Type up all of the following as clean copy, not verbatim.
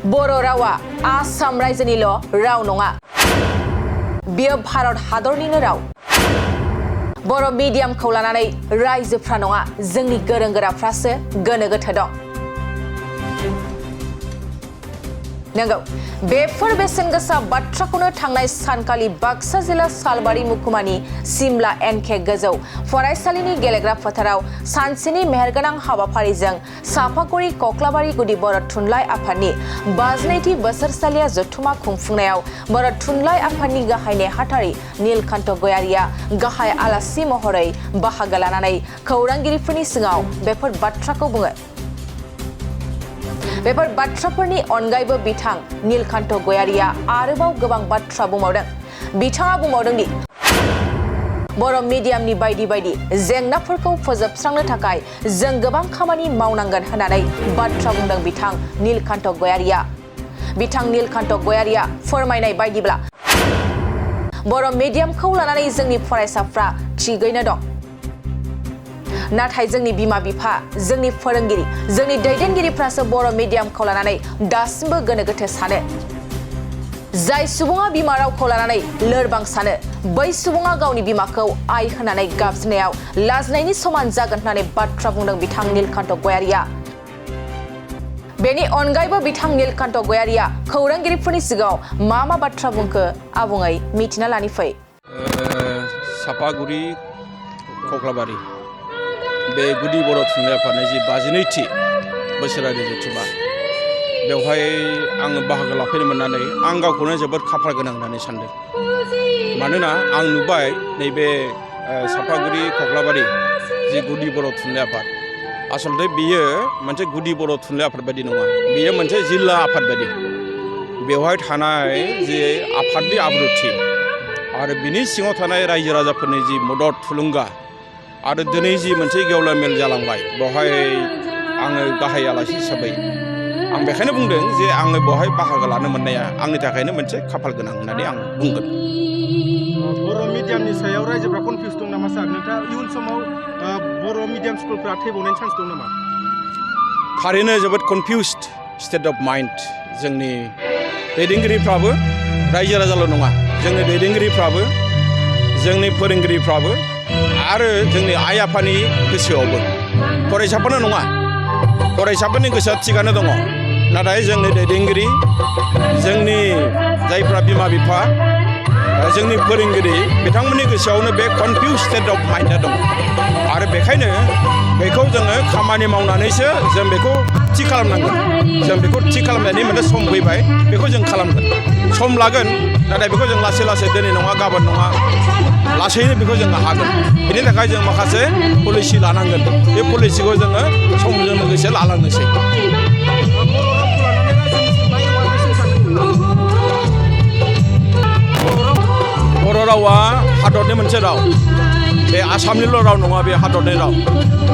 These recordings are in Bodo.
बर' रावा आसाम रायजोनिल' राव नङा बियो भारत हादरनिनो राव बर' मिडियामखौ लानानै रायजोफ्रा नङा जोंनि गोरों गोराफ्रासो गोनो गोथो दं नंगौ बेफोर बेसेन गोसा बाथ्राखौनो थांनाय सानखालि बाक्सा जिल्ला सालबारि मुखुमानि सिमला एनके गोजौ फरायसालिनि गेलेग्रा फोथाराव सानसेनि मेहेरगोनां हाबाफारिजों सापागुरि कक्लाबारि गुदि बर' थुनलाइ आफादनि 52थि बोसोरसालिया जथुमा खुंफुंनायाव बर' थुनलाइ आफादनि गाहाय नेहाथारि नीलकान्त गयारिया गाहाय आलासि महरै बाहागो लानानै खौरांगिरिफोरनि सिगाङाव बेफोर बाथ्राखौ बुङो बेफोर बाथ्राफोरनि अनगायैबो बिथां नीलकान्त गयारिया आरोबाव गोबां बाथ्रा बुंबावदों बिथाङा बुंबावदों दि बर' मिडियामनि बायदि बायदि जेंनाफोरखौ फोजोबस्रांनो थाखाय जों गोबां खामानि मावनांगोन होननानै बाथ्रा बुंदों बिथां नीलकान्त गयारिया बिथां नीलकान्त गयारिया फोरमायनाय बायदिब्ला बर' मिडियामखौ लानानै जोंनि फरायसाफ्रा थिगैनो दं नाथाय जोंनि बिमा बिफा जोंनि फोरोंगिरि जोंनि दैदेनगिरिफ्रासो बर' मिडियामखौ लानानै दासिमबो गोनो गोथो सानो जाय सुबुङा बिमा रावखौ लानानै लोरबां सानो बै सुबुङा गावनि बिमाखौ आइ होनानै गाबज्रिनायाव लाजिनायनि समान जागोन होननानै बाथ्रा बुंदों बिथां नीलकान्त गयारिया बेनि अनगायैबो बिथां नीलकान्त गयारिया खौरांगिरिफोरनि सिगाङाव मा बाथ्रा बुंखो आबुङै मिथिना लानि फै सापागुरि कक्लाबारि बे गुदि बर' थुनलाइ आफादनि जि 52थि बोसोरारि जथुमा बेवहाय आङो बाहागो लाफैनो मोननानै आं गावखौनो जोबोद खाफाल गोनां होननानै सानदों मानोना आं नुबाय नैबे सापागुरि कक्लाबारि जि गुदि बर' थुनलाइ आफाद आसलते बियो मोनसे गुदि बर' थुनलाइ आफाद बायदि नङा बियो मोनसे जिल्ला आफाद बायदि बेवहाय थानाय जि आफादनि आब्रुथि आरो बिनि सिङाव थानाय रायजो राजाफोरनि जि मदद थुलुंगा आरो दिनै जि मोनसे गेवलां मेल जालांबाय बेवहाय आङो गाहाय आलासि हिसाबै आं बेखायनो बुंदों जे आङो बेवहाय बाहागो लानो मोननाया आंनि थाखायनो मोनसे खाफाल गोनां होननानै आं बुंगोन बर' मिडियामनि सायाव रायजोफ्रा कनफिउज दं नामा सार नोंथाङा इयुन समाव बर' मिडियाम स्कुलफ्रा थैबावनायनि चान्स दं नामा थारैनो जोबोद कनफिउस्ड स्टेट अफ माइन्ड जोंनि दैदेनगिरिफ्राबो रायजो राजाल' नङा जोंनि दैदेनगिरिफ्राबो जोंनि फोरोंगिरिफ्राबो आरो जोंनि आइ आफानि गोसोआवबो फरायसाफोरनो नङा फरायसाफोरनि गोसोआ थिगानो दङ नाथाय जोंनि दैदेनगिरि जोंनि जायफ्रा बिमा बिफा जोंनि फोरोंगिरि बिथांमोननि गोसोआवनो बे कनफिउज स्टेट अफ माइन्डआ दङ आरो बेखायनो बेखौ जोङो खामानि मावनानैसो जों बेखौ थि खालामनांगोन जों बेखौ थि खालामनायनि मोनसे सम फैबाय बेखौ जों खालामगोन सम लागोन नाथाय बेखौ जों लासै लासै दिनै नङा गाबोन नङा लासैनो बेखौ जों हागोन बेनि थाखाय जों माखासे पलिसि लानांगोन बे पलिसिखौ जोङो समजों लोगोसे लालांनोसै बर' रावा हादरनि मोनसे राव बे आसामनिल' राव नङा बे हादरनि राव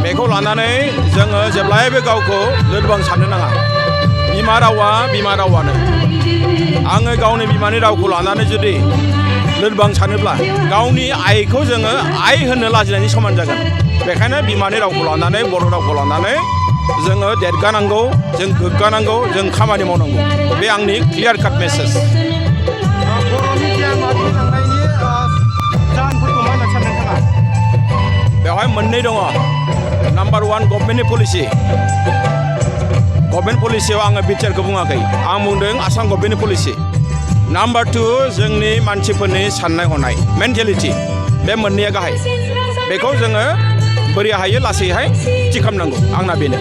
बेखौ लानानै जोङो जेब्लायबो गावखौ लोरबां साननो नाङा बिमा रावानो आङो गावनि बिमानि रावखौ लानानै जुदि लोरबां सानोब्ला गावनि आइखौ जोङो आइ होननो लाजिनायनि समान जागोन बेखायनो बिमानि रावखौ लानानै बर' रावखौ लानानै जोङो देरगानांगौ जों गोग्गानांगौ जों खामानि मावनांगौ बे आंनि क्लियार काट मेसेज बेवहाय मोननै दङ नाम्बार 1 गभर्नमेन्टनि पलिसि गभर्नमेन्ट पलिसियाव आङो बिटिआरखौ बुङाखै आं बुंदों आसाम गभर्नमेन्टनि पलिसि नाम्बार 2 जोंनि मानसिफोरनि साननाय हनाय मेन्टेलिटि बे मोननैया गाहाय बेखौ जोङो बोरै हायो लासैहाय थि खालामनांगौ आंना बेनो